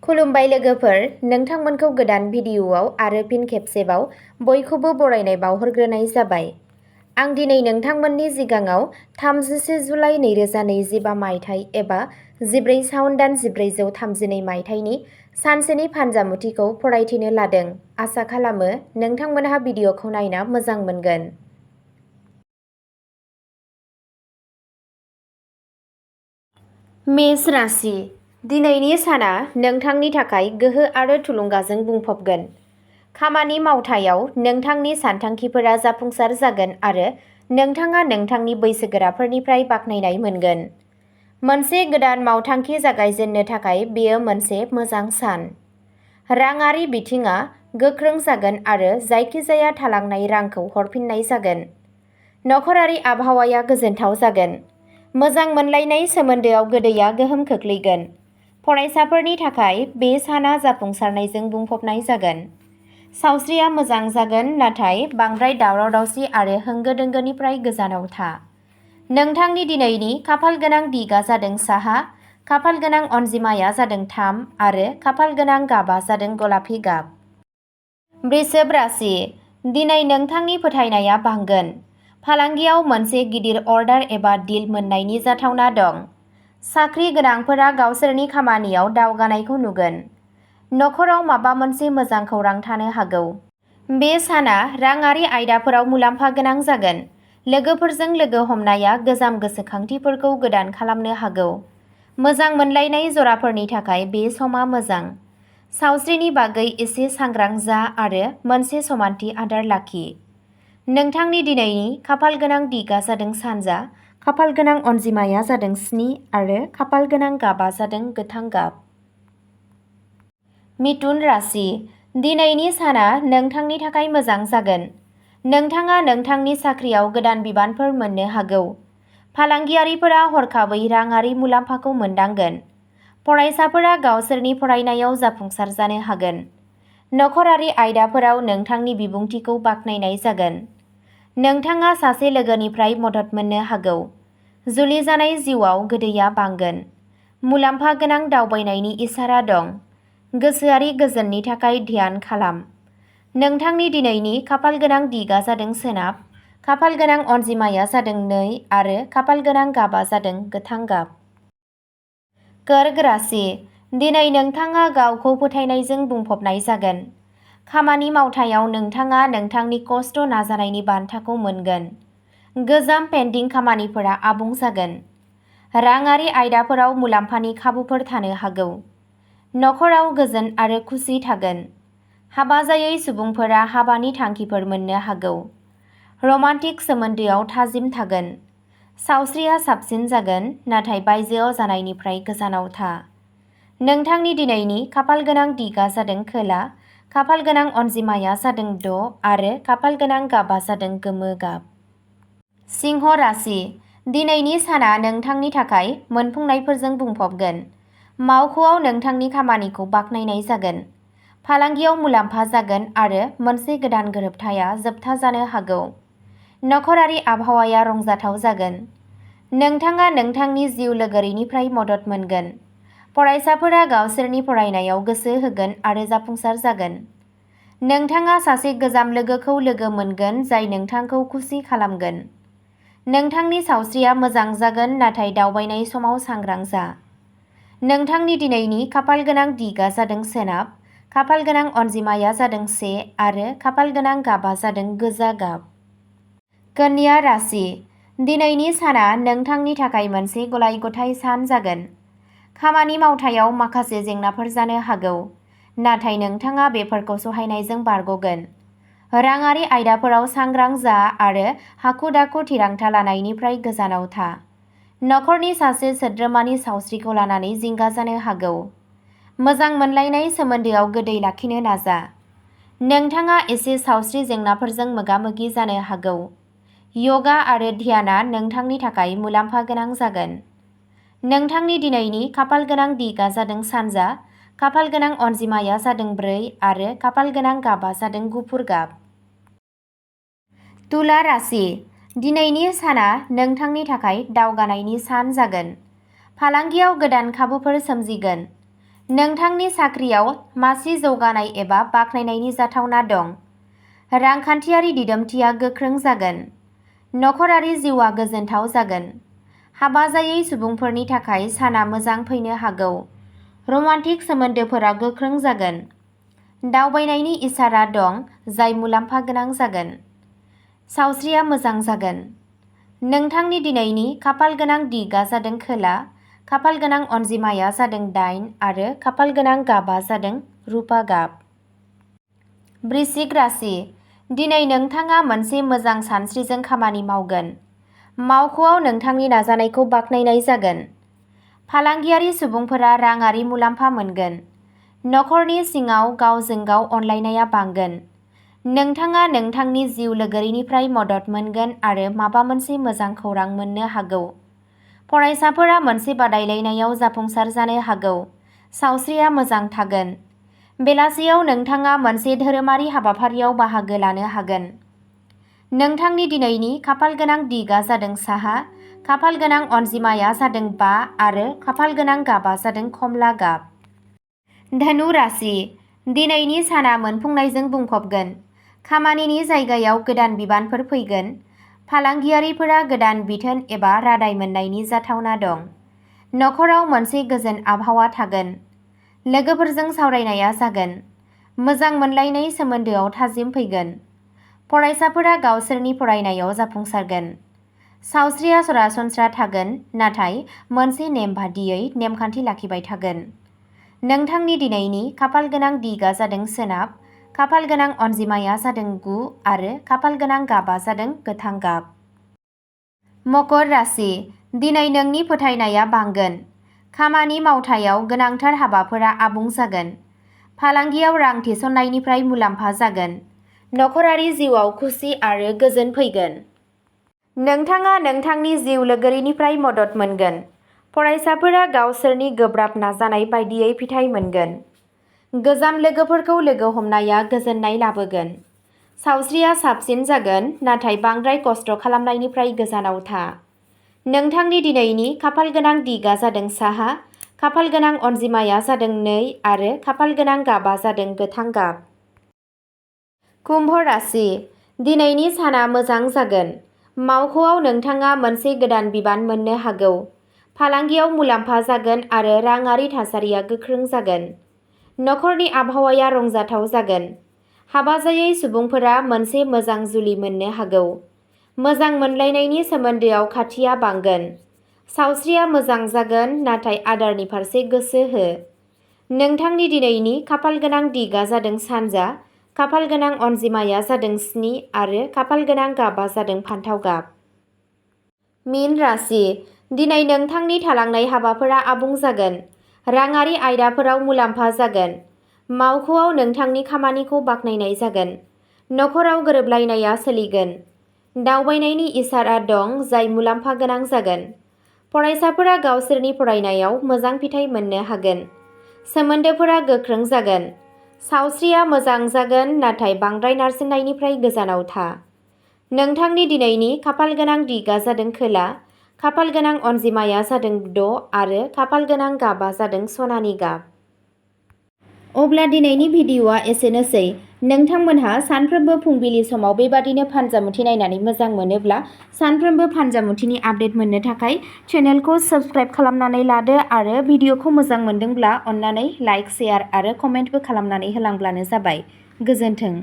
खुलुमबाय लोगोफोर, नोंथांमोनखौ गोदान भिडिअ'आव आरो फिन खेबसेबाव बयखौबो बरायनाय बावहरग्रोनाय जाबाय। आं दिनै नोंथांमोननि सिगाङाव 30 जुलाइ 2025 मायथाइ एबा 14 सावन दान 1432 मायथाइनि सानसेनि फानजामुथिखौ फरायथिनो लादों। आसा खालामो नोंथांमोनहा भिडिअ'खौ नायना मोजां मोनगोन। मेष राशि। दिनैनि साना नोंथांनि थाखाय गोहो आरो थुलुंगाजों बुंफबगोन। खामानि मावथायाव नोंथांनि सानथांखिफोरा जाफुंसार जागोन आरो नोंथाङा नोंथांनि बैसोगोराफोरनिफ्राय बाख्नायनाय मोनगोन। मोनसे गोदान मावथांखि जागायजेननो थाखाय बेयो मोनसे मोजां सान। राङारि बिथिङा गोख्रों जागोन आरो जायखिजाया थालांनाय रांखौ हरफिननाय जागोन। नखरारि आबहावाया गोजोनथाव जागोन। मोजां मोनलायनाय सोमोन्दोआव गोदैया गोहोम खोख्लैगोन। फरायसाफोरनि थाखाय बे साना जाफुंसारनायजों बुंफबनाय जागोन। सावस्रिया मोजां जागोन, नाथाय बांद्राय दावराव-दावसि आरो होंगो-दोंगोनिफ्राय गोजानाव था। नोंथांनि दिनैनि खाफाल गोनां दिगा जादों साहा, खाफाल गोनां अनजिमाया जादों 3 आरो खाफाल गोनां गाबआ जादों गलापि गाब। वृषभ राशि। दिनै नोंथांनि फोथायनाया बांगोन। फालांगियाव मोनसे गिदिर अर्डार एबा डिल मोन्नायनि जाथावना दं। साख्रि गोनांफोरा गावसोरनि खामानियाव दावगानायखौ नुगोन। नखराव माबा मोनसे मोजां खौरां थानो हागौ। बे साना राङारि आयदाफोराव मुलाम्फा गोनां जागोन। लोगोफोरजों लोगो हमनाया गोजाम गोसोखांथिफोरखौ गोदान खालामनो हागौ। मोजां मोनलायनाय जराफोरनि थाखाय बे समा मोजां। सावस्रिनि बागै एसे सांग्रां जा आरो मोनसे समानथि आदार लाखि। नोंथांनि दिनैनि खाफाल गोनां दिगा जादों सानजा, खाफाल गोनां अनजिमाया जादों 7 आरो खाफाल गोनां गाबआ जादों गोथां गाब। मिथुन राशि। दिनैनि साना नोंथांनि थाखाय मोजां जागोन। नोंथाङा नोंथांनि साख्रियाव गोदान बिबानफोर मोननो हागौ। फालांगियारिफोरा हरखाबै राङारि मुलाम्फाखौ मोनदांगोन। फरायसाफोरा गावसोरनि फरायनायाव जाफुंसार जानो हागोन। नखरारि आयदाफोराव नोंथांनि बिबुंथिखौ बाख्नायनाय जागोन। नोंथाङा सासे लोगोनिफ्राय मदद मोननो हागौ। जुलि जानाय जिउआव गोदैया बांगोन। मुलाम्फा गोनां दावबायनायनि इसारा दं। गोसोआरि गोजोननि थाखाय ध्यान खालाम। नोंथांनि दिनैनि खाफाल गोनां दिगा जादों सोनाब, खाफाल गोनां अनजिमाया जादों 2 आरो खाफाल गोनां गाबआ जादों गोथां गाब। कर्क राशि। दिनै नोंथाङा गावखौ फोथायनायजों बुंफबनाय जागोन। खामानि मावथायाव नोंथाङा नोंथांनि खस्थ' नाजानायनि बान्थाखौ मोनगोन। गोजाम पेन्डिं खामानिफोरा आबुं जागोन। राङारि आयदाफोराव मुलाम्फानि खाबुफोर थानो हागौ। नखराव गोजोन आरो खुसि थागोन। हाबा जायै सुबुंफोरा हाबानि थांखिफोर मोननो हागौ। रमान्टिक सोमोन्दोआव थाजिम थागोन। सावस्रिया साबसिन जागोन, नाथाय बायजोआव जानायनिफ्राय गोजानाव था। नोंथांनि दिनैनि खाफाल गोनां दिगा जादों खोला, खाफाल गोनां अनजिमाया जादों 6 आरो खाफाल गोनां गाबआ जादों गोमो गाब। सिंह राशि। दिनैनि साना नोंथांनि थाखाय मोनफुंनायफोरजों बुंफबगोन। मावख'आव नोंथांनि खामानिखौ बाख्नायनाय जागोन। फालांगियाव मुलाम्फा जागोन आरो मोनसे गोदान गोरोबथाया जोबथा जानो हागौ। नखरारि आबहावाया रंजाथाव जागोन। नोंथाङा नोंथांनि जिउ लोगोरिनिफ्राय मदद मोनगोन। फरायसाफोरा गावसोरनि फरायनायाव गोसो होगोन आरो जाफुंसार जागोन। नोंथाङा सासे गोजाम लोगोखौ लोगो मोनगोन जाय नोंथांखौ खुसि खालामगोन। नोंथांनि सावस्रिया मोजां जागोन, नाथाय दावबायनाय समाव सांग्रां जा। नोंथांनि दिनैनि खाफाल गोनां दिगा जादों सोनाब, खाफाल गोनां अनजिमाया जादों 1 आरो खाफाल गोनां गाबआ जादों गोजा गाब। कन्या राशि। दिनैनि साना नोंथांनि थाखाय मोनसे गलाय-गथाय सान जागोन। खामानि मावथायाव माखासे जेंनाफोर जानो हागौ, नाथाय नोंथाङा बेफोरखौ सहायनायजों बारग'गोन। राङारि आयदाफोराव सांग्रां जा आरो हाखु-दाखु थिरांथा लानायनिफ्राय गोजानाव था। नखरनि सासे सोद्रोमानि सावस्रिखौ लानानै जिंगा जानो हागौ। मोजां मोनलायनाय सोमोन्दोआव गोदै लाखिनो नाजा। नोंथाङा एसे सावस्रि जेंनाफोरजों मोगा-मोगि जानो हागौ। यगा आरो ध्यानआ नोंथांनि थाखाय मुलाम्फा गोनां जागोन। नोंथांनि दिनैनि खाफाल गोनां दिगा जादों सानजा, खाफाल गोनां अनजिमाया जादों 4 आरो खाफाल गोनां गाबआ जादों गुफुर गाब। तुला राशि। दिनैनि साना नोंथांनि थाखाय दावगानायनि सान जागोन। फालांगियाव गोदान खाबुफोर सोमजिगोन। नोंथांनि साख्रियाव मासि जौगानाय एबा बाख्नायनायनि जाथावना दं। रांखान्थियारि दिदोमथिया गोख्रों जागोन। नखरारि जिउआ गोजोनथाव जागोन। हाबा जायै सुबुंफोरनि थाखाय साना मोजां फैनो हागौ। रमान्टिक सोमोन्दोफोरा गोख्रों जागोन। दावबायनायनि इसारा दं जाय मुलाम्फा गोनां जागोन। सावस्रिया मोजां जागोन। नोंथांनि दिनैनि खाफाल गोनां दिगआ जादों खोला, खाफाल गोनां अनजिमाया जादों 8 आरो खाफाल गोनां गाबआ जादों रुपा गाब। वृश्चिक राशि, दिनै नोंथाङा मोनसे मोजां सानस्रिजों खामानि मावगोन। मावख'आव नोंथांनि नाजानायखौ बाख्नायनाय जागोन। फालांगियारि सुबुंफोरा राङारि मुलाम्फा मोनगोन। नखरनि सिङाव गावजों गाव अनलायनाया बांगोन। नोंथाङा नोंथांनि जिउ लोगोरिनिफ्राय मदद मोनगोन आरो माबा मोनसे मोजां खौरां मोननो हागौ। फरायसाफोरा मोनसे बादायलायनायाव जाफुंसार जानो हागौ। सावस्रिया मोजां थागोन। बेलासियाव नोंथाङा मोनसे धोरोमारि हाबाफारियाव बाहागो लानो हागोन। नोंथांनि दिनैनि खाफाल गोनां दिगआ जादों साहा, खाफाल गोनां अनजिमाया जादों 5 आरो खाफाल गोनां गाबआ जादों खमला गाब। धनु राशि, दिनैनि साना मोनफुंनायजों बुंफबगोन। खामानिनि जायगायाव गोदान बिबानफोर फैगोन। फालांगियारिफोरा गोदान बिथोन एबा रादाय मोननायनि जाथावना दं। नखराव मोनसे गोजोन आबहावा थागोन। लोगोफोरजों सावरायनाया जागोन। मोजां मोनलायनाय सोमोन्दोआव थाजिम फैगोन। फरायसाफोरा गावसोरनि फरायनायाव जाफुंसारगोन। सावस्रिया सरासनस्रा थागोन नाथाय मोनसे नेम बादियै नेमखान्थि लाखिबाय थागोन। नोंथांनि दिनैनि खाफाल गोनां दिगआ जादों सोनाब, खाफाल गोनां अनजिमाया जादों 9 आरो खाफाल गोनां गाबआ जादों गोथां गाब। मकर राशि, दिनै नोंनि फोथायनाया बांगोन। खामानि मावथायाव गोनांथार हाबाफोरा आबुं जागोन। फालांगियाव रां थिसननायनिफ्राय मुलाम्फा जागोन। नखरारि जिउआव खुसि आरो गोजोन फैगोन। नोंथाङा नोंथांनि जिउ लोगोरिनिफ्राय मदद मोनगोन। फरायसाफोरा गावसोरनि गोब्राब नाजानाय बायदियै फिथाय मोनगोन। गोजाम लोगोफोरखौ लोगो हमनाया गोजोननाय लाबोगोन। सावस्रिया साबसिन जागोन नाथाय बांद्राय खस्थ' खालामनायनिफ्राय गोजानाव था। नोंथांनि दिनैनि खाफाल गोनां दिगआ जादों साहा, खाफाल गोनां अनजिमाया जादों 2 आरो खाफाल गोनां गाबआ जादों गोथां गाब। कुम्भ राशि, दिनैनि साना मोजां जागोन। मावख'आव नोंथाङा मोनसे गोदान बिबान मोननो हागौ। फालांगियाव मुलाम्फा जागोन आरो राङारि थासारिया गोख्रों जागोन। नखरनि आबहावाया रंजाथाव जागोन। हाबा जायै सुबुंफोरा मोनसे मोजां जुलि मोननो हागौ। मोजां मोनलायनायनि सोमोन्दोआव खाथिया बांगोन। सावस्रिया मोजां जागोन नाथाय आदारनि फारसे गोसो हो। नोंथांनि दिनैनि खाफाल गोनां दिगआ जादों सानजा, खाफाल गोनां अनजिमाया जादों 7 आरो खाफाल गोनां गाबआ जादों फान्थाव गाब। मीन राशि, दिनै नोंथांनि थालांनाय हाबाफोरा आबुं जागोन। राङारि आयदाफोराव मुलाम्फा जागोन। मावख'आव नोंथांनि खामानिखौ बाख्नायनाय जागोन। नखराव गोरोबलायनाया सोलिगोन। दावबायनायनि इसारा दं जाय मुलाम्फा गोनां जागोन। फरायसाफोरा गावसोरनि फरायनायाव मोजां फिथाय मोननो हागोन। सोमोन्दोफोरा गोख्रों जागोन। सावस्रिया मोजां जागोन नाथाय बांद्राय नारसिननायनिफ्राय गोजानाव था। नोंथांनि दिनैनि खाफाल गोनां दिगआ जादों खोला, खाफाल गोनां अनजिमाया जादों 6 आरो खाफाल गोनां गाबआ जादों सनानि गाब। अब्ला दिनैनि भिडिअ'आ एसेनोसै। नोंथांमोनहा सानफ्रोमबो फुंबिलि समाव बेबादिनो फानजामुथि नायनानै मोजां मोनोब्ला सानफ्रोमबो फानजामुथिनि आपडेट मोननो थाखाय चेनेलखौ साबस्क्राइब खालामनानै लादो आरो भिडिअ'खौ मोजां मोनदोंब्ला अन्नानै लाइक, शेयार आरो कमेन्टबो खालामनानै होलांब्लानो जाबाय। गोजोन्थों।